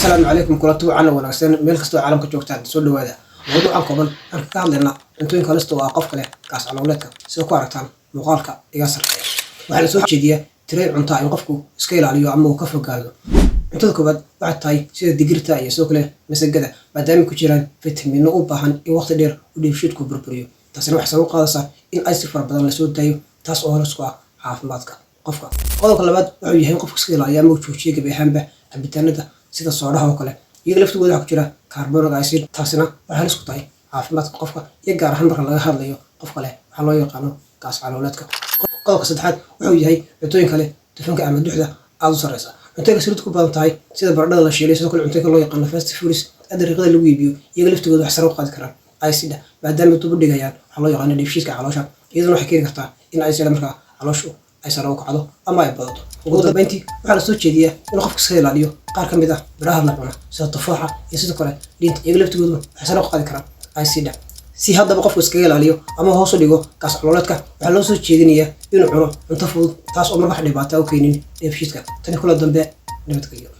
Asalaamu calaykum, kulanti wacan oo wanaagsan meel kastoo caalamka joogtaan. Soo dhawaada. Mawduucan kooban aan kaga hadlaynaa cuntooyinka halista oo ah qof kale gaas calooleedka. Sida ku aragtaan muuqaalka iga sarreeya, waxaa la soo jeediyaa tireen cuntaa in qofku iska ilaaliyo ama uu ka fogaado. Cuntada koowaad waxay tahay sida digirta iyo sidoo kale masagada, maadaama ku jiraan fitamiino u baahan in waqti dheer uu dheefshiidku burburiyo. Taasina waxay sabab u qaadaysaa in acid fara badan lasoo daayo, taas oo halis ku ah caafimaadka qofka. Qodobka labaad wuxuu yahay in qofku iska ilaaliyo ama uu joojiyo gebi ahaanba cabitaanada sida soodaha oo kale. Iyaga laftigooda waxaa ku jira carbonic acid, taasina waxay halis ku tahay caafimaadka qofka, iyo gaar ahaan marka laga hadlayo qof kale waxaa loo yaqaano gaas calooleedka. Qodobka saddexaad wuxuu yahay cuntooyin kale dufanka ama duxda aada u sarreysa. Cuntooyinka saliid ku badan tahay sida baradhada la shiilay, sidoo kale cuntooyinka loo yaqaano fast foods ee dariiqada lagu iibiyo, iyaga laftigooda wax sare u qaadi karaan acid, maadaama dib u dhigayaan waxaa loo yaqaano dheefshiidka caloosha. Iyaduna waxay keeni kartaa in acid markaa calooshu ay sare u kacdo ama ay badato. Ugu dambeyntii, waxaa lasoo jeediyaa in qofka iska ilaaliyo qaar ka mid ah midhaha la cuno sida tufaaxa iyo sidoo kale liinta. Iyaga laftigoodu waxay sare u qaadi karaan acid. Si haddaba qofku iskaga ilaaliyo ama hoos u dhigo gaas calooleedka, waxaa loo soo jeedinayaa inuu cuno cunto fudud, taas oo mar wax dhibaata u keenin dheefshiidka. Tani kula dambe, nabadgelyo.